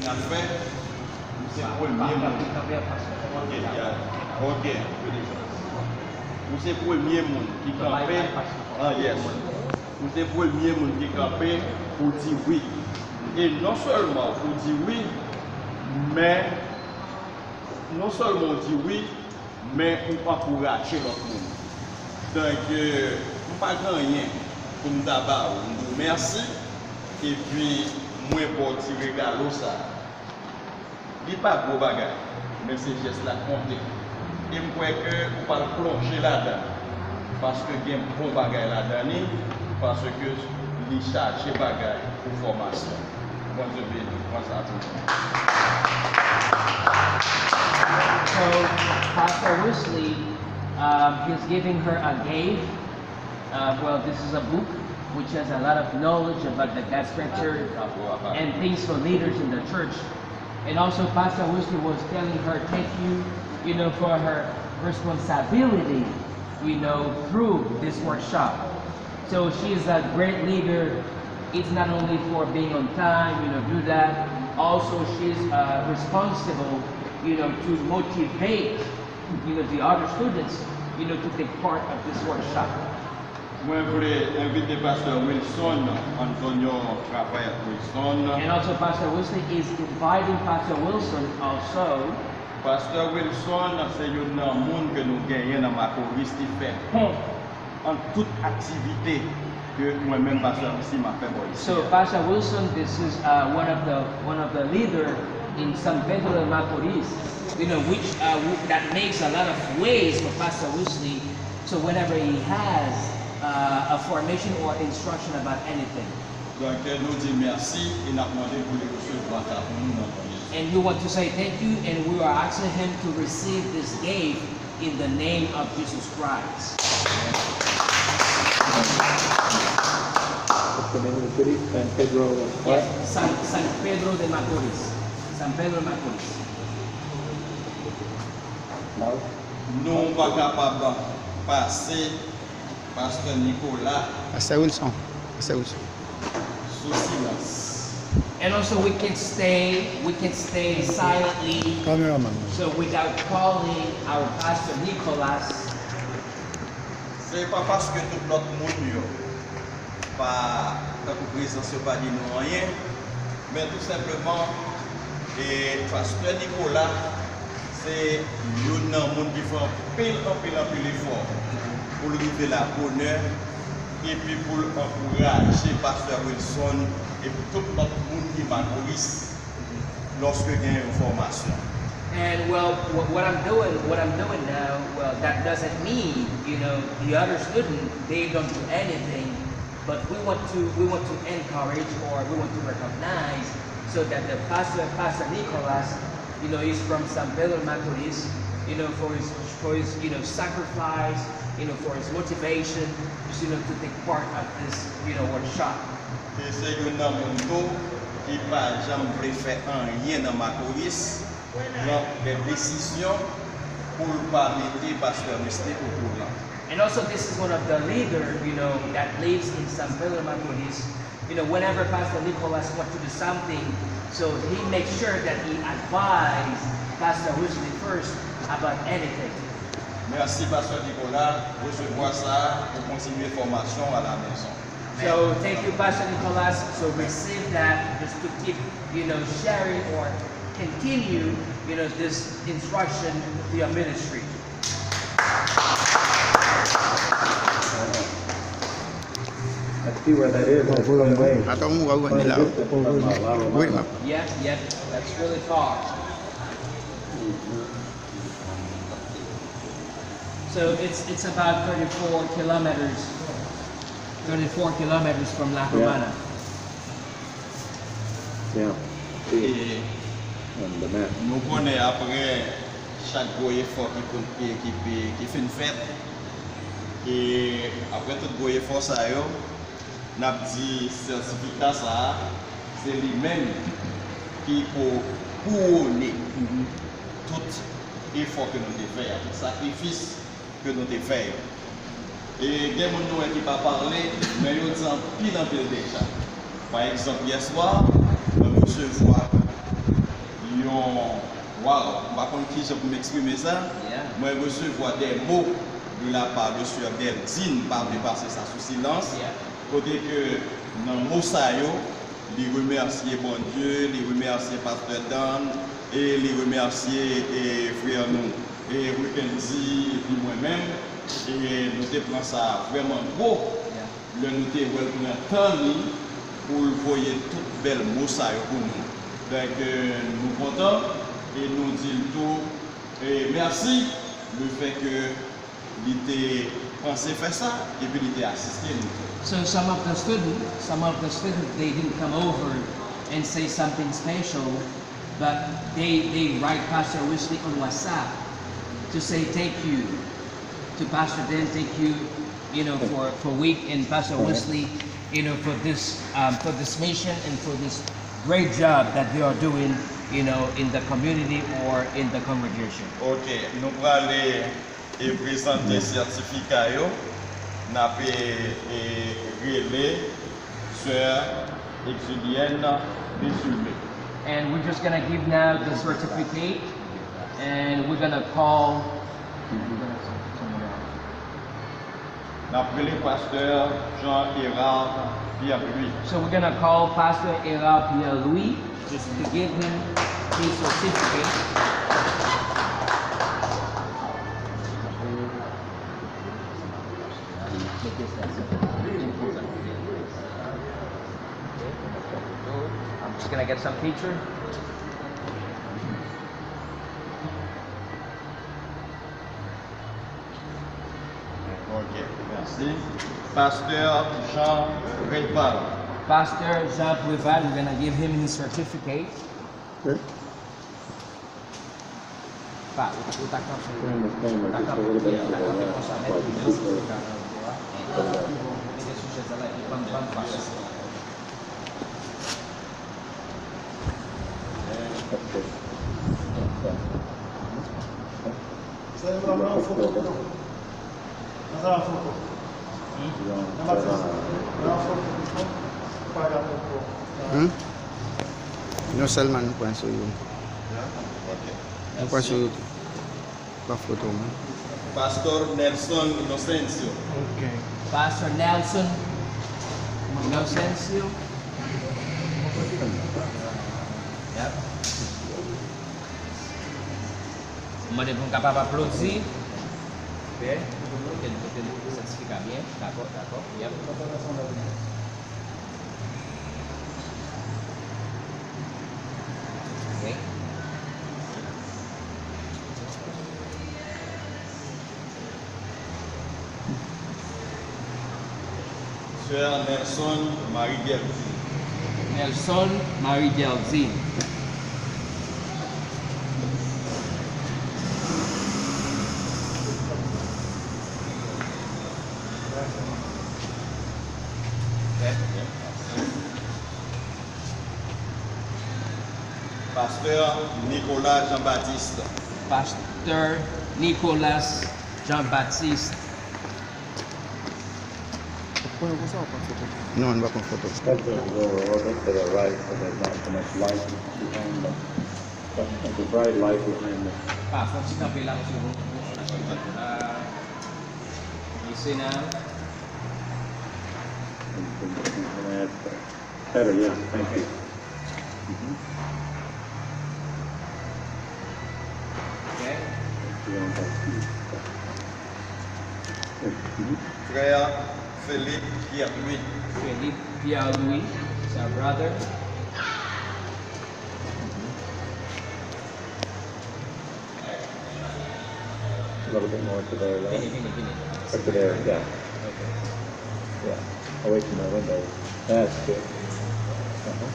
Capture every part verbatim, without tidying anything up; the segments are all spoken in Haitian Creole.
Afè, ou se premye moun. Ok, ya. Ok. Ou se premye moun ki kanpe. Ah, yes. Ou se premye moun ki kanpe pou di wi. E non sèlman ou di wi, men non sèlman ou di wi, men ou ankouraje lòt moun. Donk, euh, m pa gen anyen pou m ta ba ou. M di w mèsi, epi mwen ba w ti regalo sa a. Li pa gwo bagay, men se jès la k konte. E m kwè ke ou pral plonje ladan l, paske gen bon bagay ladan li, paske li chaje bagay pou fòmasyon. Bondye beni, pran sa pou nou. So, Pastor Wesley, um, he's giving her a gift. Uh, well, this is a book which has a lot of knowledge about the God scripture and things for leaders in the church. And also, Pastor Wesley was telling her thank you, you know, for her responsibility, you know, through this workshop. So she's a great leader. It's not only for being on time, you know, do that. Also, she's uh, responsible, you know, to motivate, you know, the other students, you know, to take part of this workshop. Mwen vle envite Pastè Wilson, Antonio Rafael Wilson. And also, Pastor Wesley is inviting Pastor Wilson also. Pastè Wilson se youn nan moun ke nou genyen nan Makoris, li fè pon an tout aktivite ke mwen menm Pastè Wesley m ap fè bò isi. So Pastor Wilson, this is uh, one of the one of the leader in San Pedro de Macorís, you know, which uh, w- that makes a lot of ways for Pastor Wesley. So whenever he has uh, a formation or instruction about anything. Donk, nou di mèsi e n ap mande pou li resevwa sa pou nou nan non Jezi. And we want to say thank you, and we are asking him to receive this gift in the name of Jesus Christ. What's the name of the city? San Pedro. Yes, San, San Pedro de Macorís. San Pedro de Macorís. No. Nou pa kapab pase Pastè Nicolas. Pastè Wilson. Pastè Wilson. Sou silans. And also, we can stay, we can stay silently. Kameraman. So without calling our Pastor Nicolas. Se pa paske tout lòt moun yo pa, tankou prezans yo pa di nou anyen, men tou senpleman, e, Pastè Nicolas se youn nan moun ki fè anpil, anpil, anpil efò pou l rive la bonè, epi pou l ankouraje Pastè Wilson epi tout lòt moun ki Makoris lòske gen yon fòmasyon. And well, what, what I'm doing, what I'm doing now, well, that doesn't mean, you know, the other student, they don't do anything. But we want to, we want to encourage, or we want to recognize, so that the pastor, Pastor Nicolas, you know, is from San Pedro Macorís, you know, for his, for his, you know, sacrifice, you know, for his motivation, just, you know, to take part of this, you know, workshop. E se youn nan moun tou ki pa janm vle fè anyen nan Makoris, pran de desizyon pou l pa mete Pastè Wesley okouran. And also, this is one of the leader, you know, that lives in San Pedro Macorís. You know, whenever Pastor Nicolas want to do something, so he makes sure that he advise Pastor Wesley first about anything. Mèsi Pastè Nicolas, resevwa sa pou kontinye fòmasyon a la mezon. So thank you, Pastor Nicolas. So receive that just to keep, you know, sharing or continue, you know, this instruction to your ministry. I see where that is. That's one way. Atò mwen wè ou wè la. Wi, ma. Yep, yep, that's really far. So it's it's about thirty-four kilometers, thirty-four kilometers from La Romana. Yeah. E On the map. nou konnen apre chak gwo efò ki, pou- ki, ki, ki, ki fin fèt, e apre tout gwo efò sa yo, n ap di sètifika sa a, se li menm ki pou kouwone tout efò ke nou te fè a, tout sakrifis ke nou te fè yo. E gen moun nou wè ki pa pale, men yo di anpil, anpil deja. Pa egzanp, yèswa, mwen resevwa Bon, waw, m pa konn kijan pou m eksprime sa. Mwen resevwa de mo de la pa de sè Gerdine, m pa vle pase sa sou silans. Kote ke nan mo sa yo, li remèsye Bondye, li remèsye pastè Dan, e li remèsye, e, frè nou, e, Wickendy, epi mwen menm, e nou te pran sa vrèman gwo. Lè nou te wè l pran tan li pou l voye tout bèl mo sa yo pou nou. Donk, euh, nou kontan e nou di l tou, eh, mèsi, le fè ke li te panse fè sa epi li te asiste nou tou. So some of the students, some of the students, they didn't come over and say something special, but they, they write Pastor Wesley on WhatsApp to say thank you to Pastor Dan, thank you, you know, for, for Wick and Pastor Wesley, you know, for this, um, for this mission and for this great job that they are doing, you know, in the community or in the congregation. Ok, nou prale e prezante sètifika yo, n ap e, e rele sè Exilienne Desulme. And we're just gonna give now the certificate, and we're gonna call. N ap rele pastè Jean Hérard Pierre-Louis. So we're gonna call Pastor Hérard Pierre-Louis just to give him his certificate. I'm just gonna get some picture. Ok, mèsi. Pastè Jean Préval. Pastor Jean Preval, we're gonna give him his certificate. Pa, ou, ou ta kanpe, ou ta kanpe, ou ta kanpe konsa, mèt li nan sètifika nan do a. Mete sou chèz la, epi banm, banm fas. Sa yo la nan foto, non? Nan sa foto. Nan Batis. Nan foto. Pa gade foto. Hmm? Nou sèlman nou pran sou yo. Ok. Nou pran sou yo tou. Pa foto, man. Pastor Nelson Inocencio. Ok. Pastor Nelson Inocencio. Yep. Mande pou m kapab aplodi. Ok. Kote l, kote l, sètifika byen. Dakò, dakò. Yep. Ok. Sè Nelson Marie Guerdy. Nelson Marie Guerdy. Pastè Nicolas Jean-Baptiste. Pastè Nicolas Jean-Baptiste. Non, nou pa pran foto. That's the, the, the right, so there's not so much light behind them. But the bright light behind them. Ah, fò ti kanpe la, paske bon, bon, bon, ah, you see now? Better, yeah, thank you. Frè Philippe Pierre-Louis. Philippe Pierre-Louis, it's our brother. A little bit more to the left. Vini, vini, vini. Or to the, yeah. Yeah, away from my window. That's good. Uh-huh.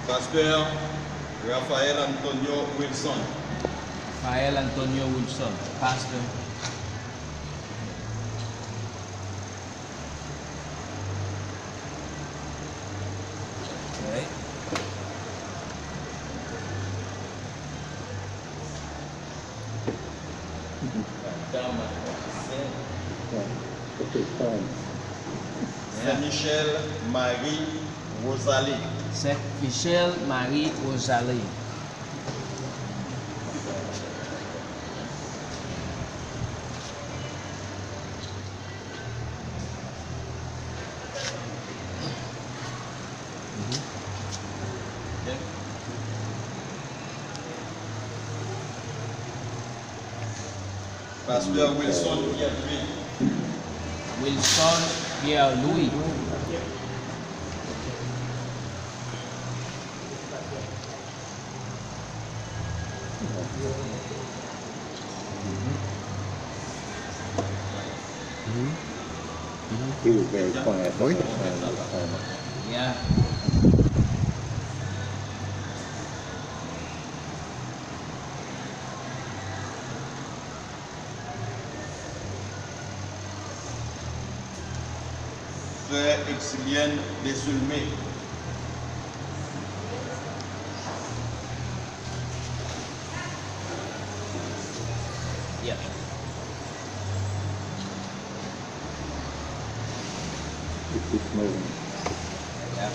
Pastè Raphaël Antonio Wilson. Raphaël Antonio Wilson, pastè. Michel Marie Rosalie. Saint Michel Marie Rosalie. Pastè Wilson Pierre Louis. Wilson Pierre Louis. He was very quiet. Yeah. Frè Exilien Desulme. Yeah. It, it's moving. Yeah.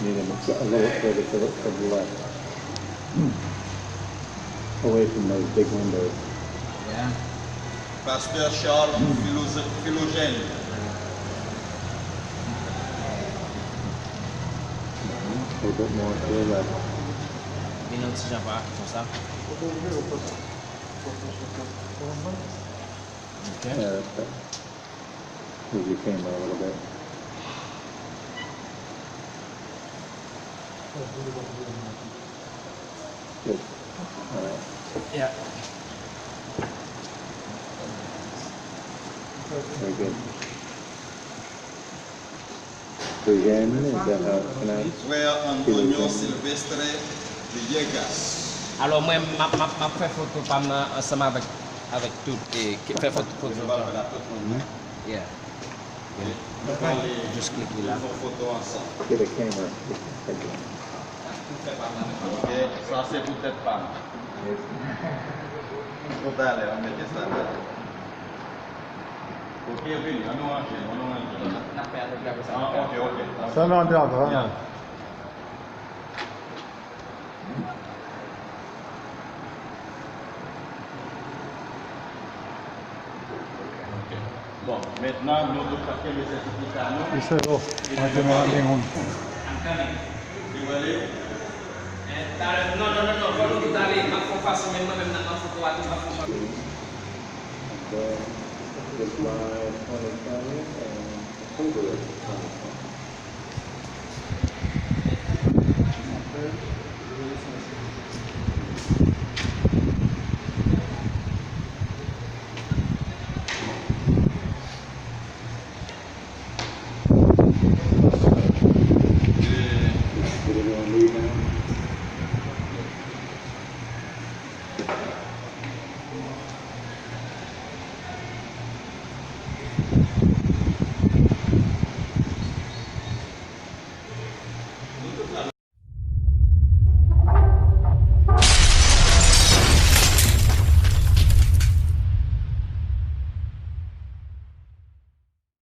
Need a, a little further to the, to the left. Away from those big windows. Yeah. Pastè Charles Philo-, Philogène. A little bit more to the left. Vin yon ti jan pa konsa. Okay. Yeah, that's better. Move your camera a little bit. Good. All right. Yeah. Very good. Eugène, is that how it's pronounced? Frè Antonio Silvestre Villegas. Alò, mwen, m ap, m ap, m ap fè foto pa m nan ansanm avèk, avèk tout, e, ke, fè foto, foto. Yo va fè la tout moun nan. Yeah. Just click la. Fè foto ansanm. Get a camera. Ok, sa se pou tèt pa m. Pou talè, ann mete sa la. Ok, vini, ann nou ranje, ann nou ranje. N ap fè avèk la konsa. Ah, ok, ok. Sa nan tèt la. Yeah. Ok. Bon, mentnan, nou tout ap kenbe sètifika nou. Yes, sir. Oh, I can run in. I'm coming. You ready? Eh, talè, non, non, non, non, fò nou tout ale. M ap fè w fason, men mwen menm nan, m ap foto a tou, m ap fè w fason. And then, with my twenty twenty and October twenty twenty.